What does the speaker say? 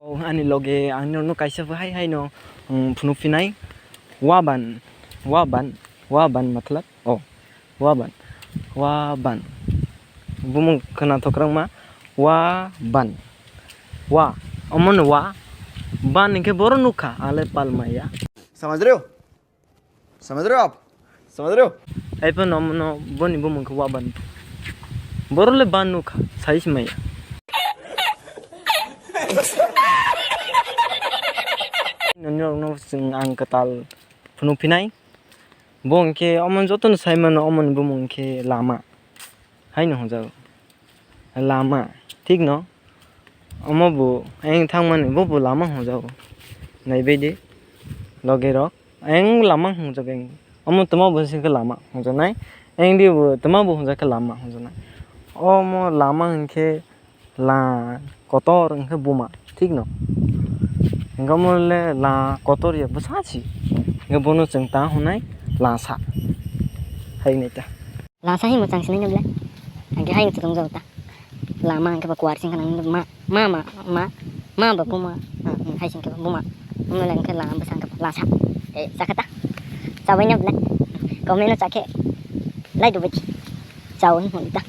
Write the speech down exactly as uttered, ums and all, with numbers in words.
O ani loge ang norno kaisa bo hai hai no, um, phunuk phinai. Waban, waban, waban matlab, oh, waban, waban. Bumung khwnathok rwngma, waban, wa, omo no wa, ban hinkhe boro nukha, ale palmaya. समझ रहे हो? समझ रहे हो आप? समझ रहे हो? Hai phano omono boni bumung khe waban. Boro le ban nukha, sai se maya. Nini rokno chwng ang kwtal phunuk phinai. Bo hinkhe omo jotono sai mano, omoni bumung hinkhe lama. Haino hwnjago. Lama, thik no? Omo bo eng thangmani, bo bo lama hwnjago. Naibaidi, loge rok. Eng lama hwnjago eng. Omo twma bo hinkhe lama hwnjaknai. Eng di bo twma bo hwnjakhe lama hwnjaknai. Omo lama hinkhe la kotor hinkhe buma, thik no? Hinkhe omo le la kotor ya bwsa si. Hinkhe bono chwng ta hwnai lasa. Hai nai ta. Lasa hi mwchang sinai nw ble. Ang khe hai wng tong jago ta. Lama ang khe ba kuar sing khana ma ma ma ma ma ba buma. Ah, hmm, hai sing khe ba buma. Buma le ang khe lama bwsa ang khe ba lasa. Eh, chakha ta. Chabai nw ble. Comment no chakhe. Lai dubai. Chawi hwn ta.